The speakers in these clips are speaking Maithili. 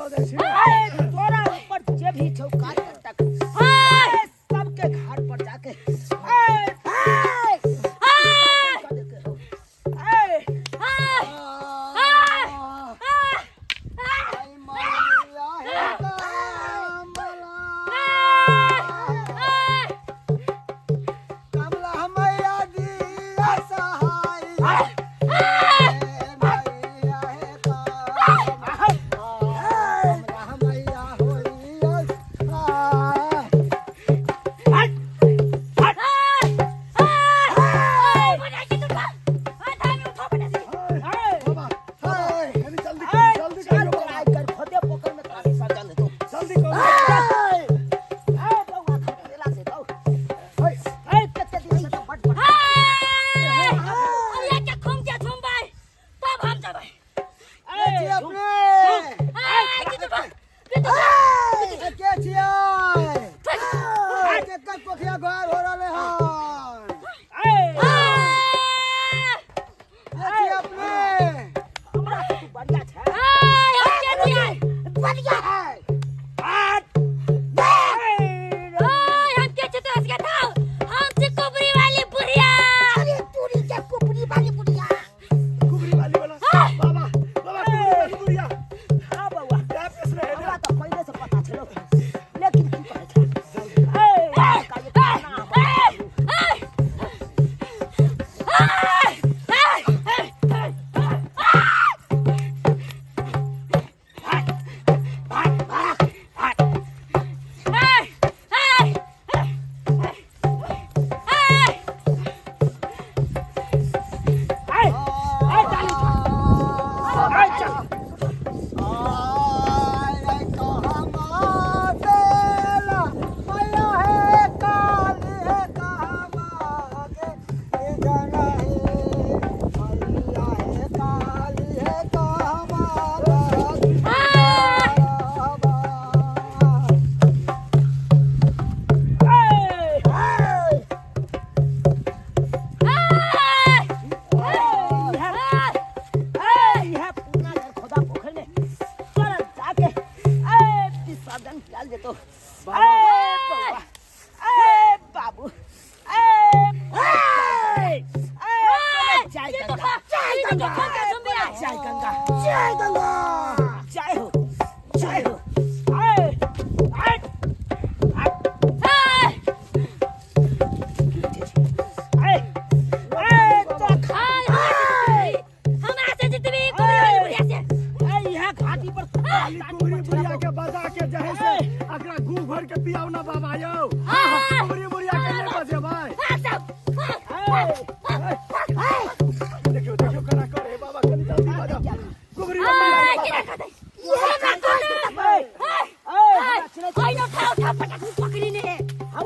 तोरा ऊपर जे भी छौ काज तक सबके घर पर जाके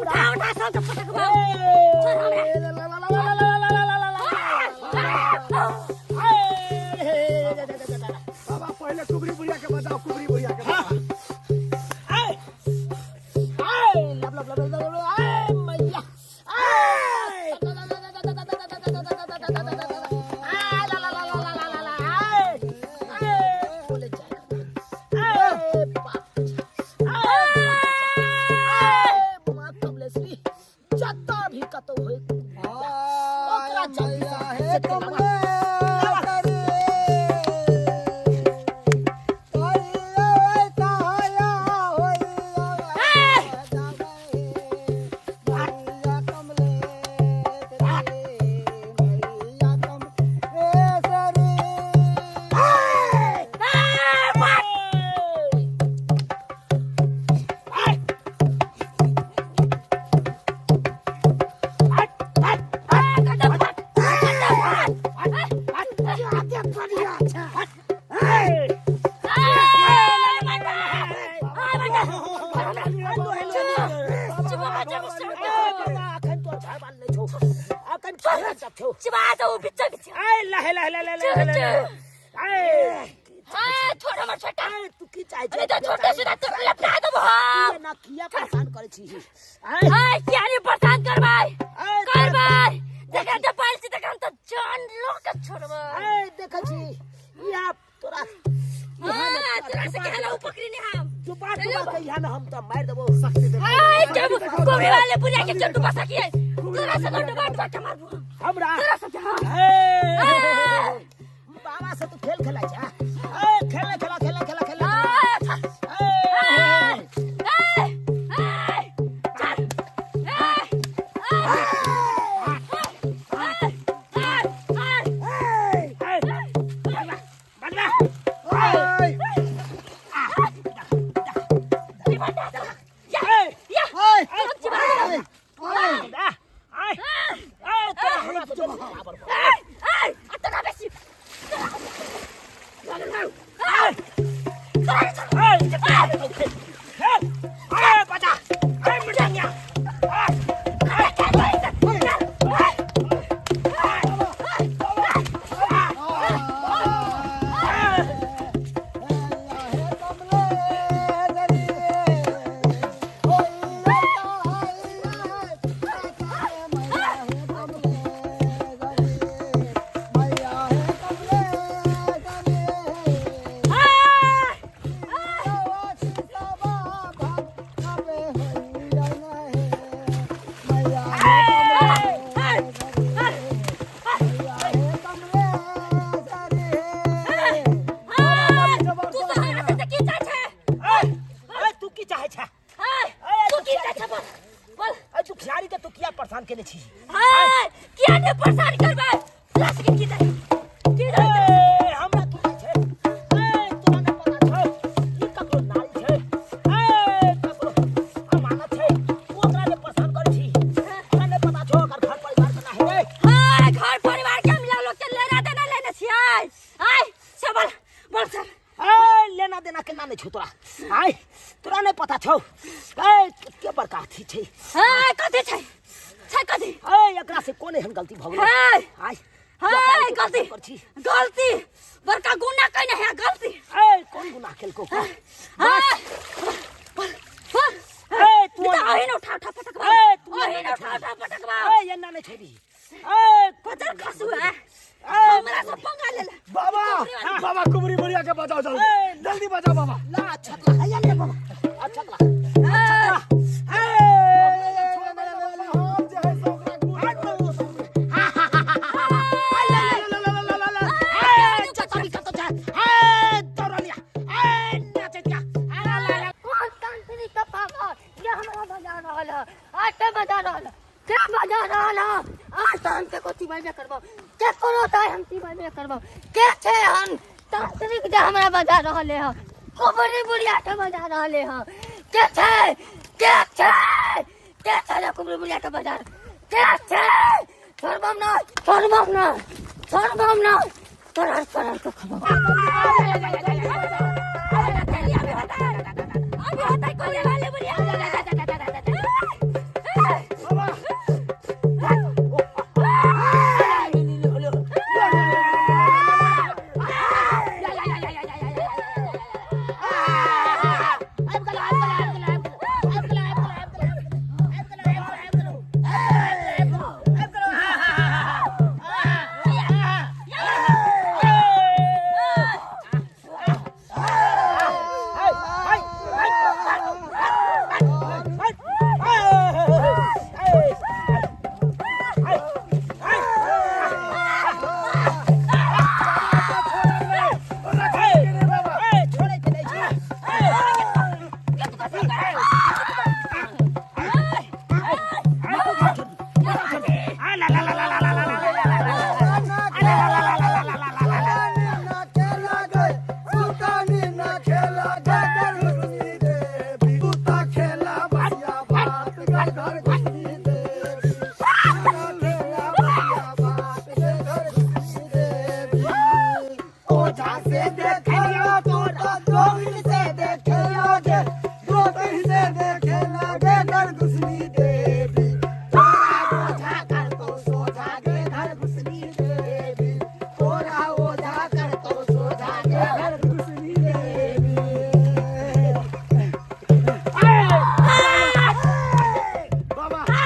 उठा उठा सब के पटकबो छोड़ हमरा। बाबा पहिले कुबरी बुढ़िया के बचाओ, कुबरी बुढ़िया के बचाओ। जता भी कतौ होय ओकरा जल्दी से हे कमलेश्वरी, तू की चाहै अरे तो छोटे से तो लपटा देबो हम। ना किया परेशान करै छी? आय किया नहीं परेशान करबै करबै, जखन तऽ पाइल छी तखन तऽ जान लऽ के छोड़बै। देखै छी यहाँ तोरा। हाँ, तोरा से कहला उ पकड़ी नहीं हम। डुबा डुबा के यहाँ हम तो मार देबो। शक्ति देखो। आय के कोबरी वाले बुढ़िया के चट्टू बसा किए तोरा से डुबा डुबा के मारबो हमरा। तोरा से। हाँ, बाबा से तू खेल खेला छै? ए खेल खेला खेला खेला खेला। तू की चाहे छे? तू की चाहे छे? बोल बोल। तू खिलाड़ी के तू किया परेशान केने छी? किया ने परेशान करबै? तोरा से की चाहे की? हमरा की छे? ए तोरा ने पता छौ ई ककरो नारी छै, ए ककरो अमानत छै, तू ओकरा ने परेशान करै छी। तोरा ने पता छौ ओकर घर परिवार केना हेतै? हां, घर परिवार के हम लोग के लेना देना लेने छी। आय आय से बोल बोल सर। ए लेना देना केना नै छौ तोरा? आय तोरा नै पता छौ ए के बड़का अथी छै। हां, कथी छै छै कथी? ए एकरा से कोन एहन गलती भऽ गेलै? आय हाय, गलती गलती बड़का गुना कइने है गलती। ए कोन गुनाह केलको? ए तू अहिन उठा उठा पटकबा। ए तू अहिन उठा उठा पटकबा। ए एना नै छोड़ी। ए कचर खसु है हमरा से पंगा ले ले। बाबा बाबा कुबरी बुढ़िया के बचाओ, जल्दी जल्दी बचाओ बाबा। ला अच्छा ला हैया ले बाबा, अच्छा ला अच्छा ला। ए हम जे है से ओकरा कौन तांत्रिक का पागल ये हमरा बजा रहल है? आज बजा रहल है के बजा रहल है? आज तो हम केको चिबैबे करबो, केकरो तो हम चिबैबे करबो। के छै हन तांत्रिक जे हमरा बजा रहल है? कुबरी बुढ़िया के बजा रहल है। के छै के छै के छै रे कुबरी बुढ़िया के बजा के छै? छोड़बम ना, छोड़बम ना, छोड़बम ना, तोरा तोरा के खबो। अभी होता कोले वाले बुढ़िया। घर घुसनी देवी। तोरा ठेला बुढ़िया बाप के घर घुसनी देवी। ओझा से देखलो तोरा गोविंद से देखलो गे, गोविंद से देखे लगे घर घुसनी देवी। तोरा ओझा कर तो सोझा गे घर घुसनी देवी। तोरा ओझा कर तो सोझा गे घर घुसनी देवी। बाबा बता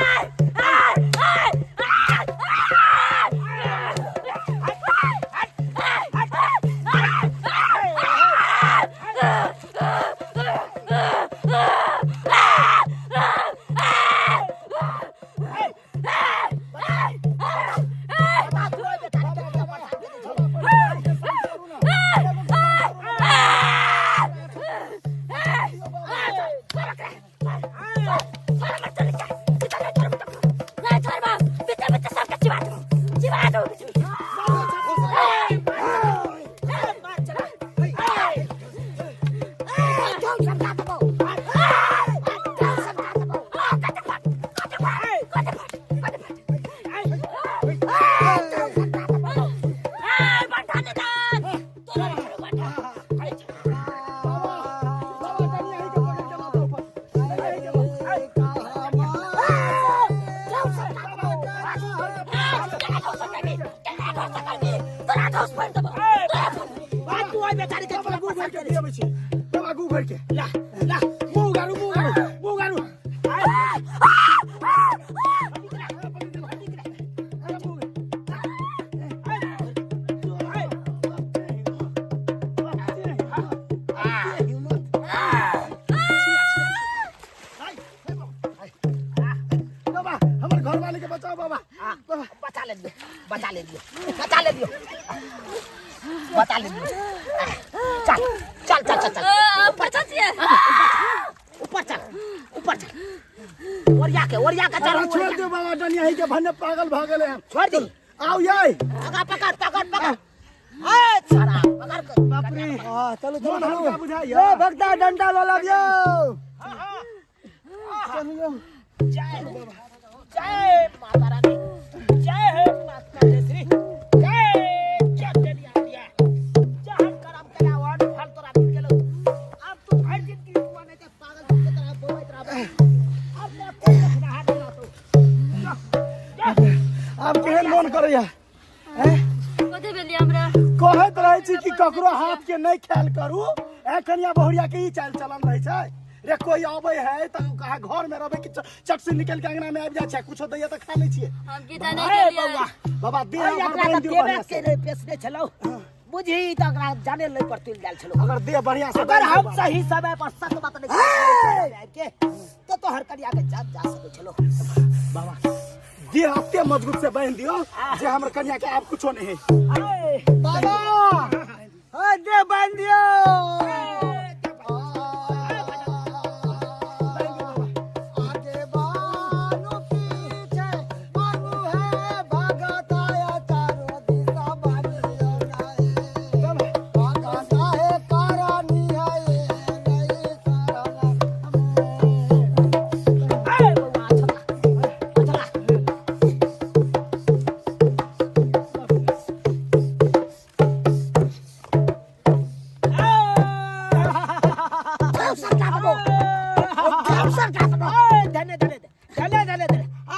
तू ओइ बेचारी के किया परेशान केने छौ? बाबा तनी यही के पकड़ के लातो ऊपर। यही के पकड़। बात तू ओइ बेचारी के बाबा किया गू भर परेशान के केने छौ? दियाबै छी। बाबा गू भर के। ला ला मुँह गारू, मुँह गारू, मुँह गारू। बाबा हमर घर वाले के बचाओ बाबा। बचा ले दियो, बचा ले दियो, बचा ले दियो, बचा ले दियो। चल चल चल चल चल, ऊपर चल, ऊपर चल, ऊपर चल। ओरिया के, ओरिया के चल। अरे छोड़ दो बाबा, डनिया ही के भन्ने पागल भऽ गेलै हन। छोड़ दी। आउ यै। आगा पकड़, पकड़, पकड़। ए छड़ा पकड़ के। बाप रे। हाँ, चलू चलू मोन चलू। हल्का बुझाइया। ए भक्ता डंडा लऽ लाबियौ। जय जय माता रानी, जय हे माता श्री, जय जय डनिया दिया। जहन करम केला वन फल तोरा मिल गेलो। अब तू भरि जिंदगी कुआं नहीं ते पागल के तरह बोलैत रहबे। अब तोरा कोई देखना हाथ नहीं रहतौ। जा, जा। आब केहन मोन करैया? कथी भेलियै हमरा? कहैत रहै छी कि ककरो हाथ के नहि ख्याल करू। ए कनिया बहुरिया के ई चाल चलन रहै छै रे। कोई अबै है तऽ कहाँ घर में रहबै कि चट से निकल के अंगना में आबि जाइ छै, कुछो दैया तऽ खा लै छियै। हम गीता नहि अरे गेलियै। बौआ, बाबा देह अरे ओकर एकरा बान्हि तऽ दियौ देबे बढ़िआँ के से। नहि पेशने छलौ। बुझी तऽ एकरा जाने लै पर तुलि गेल छलौ। अगर देह बढ़िआँ से अगर बान्हि हम दियौ बाबा। सही समय पर सत बात नहि आबि के तऽ तोहर कनिया के जान जा सकै छलौ। बाबा देह एते मजबूत से बान्हि दियौ जे हमर कनिया के आब कुछो नहि है। अरे बाबा ए दे बान्हि दियौ। आगे बानू पीछे बानू है भगत आया चारों दिशा बानियो नाहे। भगत है करानी है नहीं शरण हमें। अरे बौआ, छला छला। धन्य धन्य धन्य धन्य धन्य। आ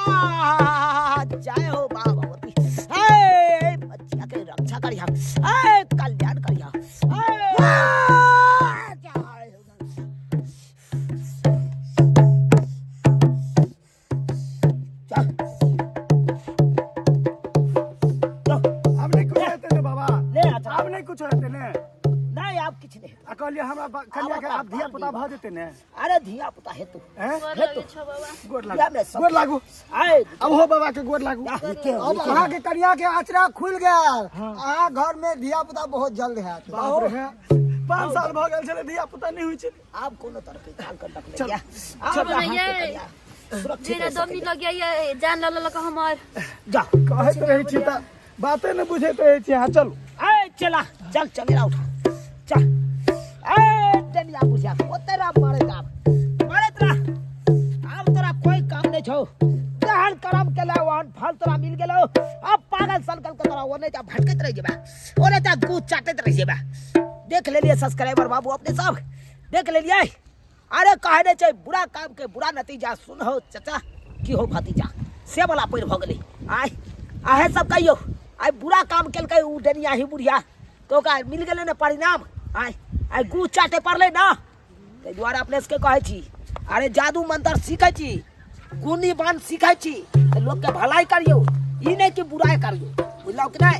जय हो माँ भगवती। ए बच्चिया के रक्षा करिहा, ए कल्याण करिहा। ए जय हो। चल आब नहि कुछो हेतै ने बाबा? ले आ चल। आब नहि कुछो हेतै ने? नहीं, आब किछु नहीं। आ कहलियै हमरा कनिया के आब धिया पुता भऽ जेतै ने? अरे धिया पुता हेतु। हैं? गोर लगै छौ बाबा। गोर बियाह लागू, में सब गोर लागू। आए। अब हो बाबा के गोर लागू। अब अहाँके कनिया के आचरा खुलि गेल, अहाँ घर में धिया पुता बहुत जल्द हैत। बाप रे, 5 साल भऽ गेल छलै धिया पुता नहि होइ छलै। आब कोनो तरह के चाल कर रखले चल। गया। आब चल। अहाँके ये। कनिया सुरक्षित जेना रहि दमी सकैए। लग जाइए, जान लऽ लेलक हमर। जा। कहैत रहै छी तऽ बाते नहि बुझैत रहै छी अहाँ। चलू। ए चला, चल चंगेरा उठा चल। ए डनिया बुझिया ओ तेरा मारे दाब मारे तोरा। आब तोरा कोई काम नहीं। नहि छौ। तेहन करम केला ओहन फल तोरा मिल गेलौ। अब पागल सनकल के तोरा ओने जा भटकैत रहि जेबा, ओने जा गुह चाटैत रहि जेबा। देख लेलियै सब्सक्राइबर बाबू, अपने सब देख लेलियै। अरे कहे नहि छै बुरा काम के बुरा नतीजा। सुनहो चचा की हो भतीजा, से वाला पैर भऽ गेलै। आय अहे सब कहियौ, आइ बुरा काम केलकै उ डनियाही बुढ़िया, तऽ ओकरा मिल गेलै ने परिणाम। आय आइ गुह चाटे पड़लै ना। ताहि दुआरे अपने सबके कहै छी, अरे जादू मंत्र सीखै छी, गुनी बान सीखै छी तऽ लोकके भलाई करियौ, ई नहि कि बुराइ करियौ, बुझलहुँ कि नहि?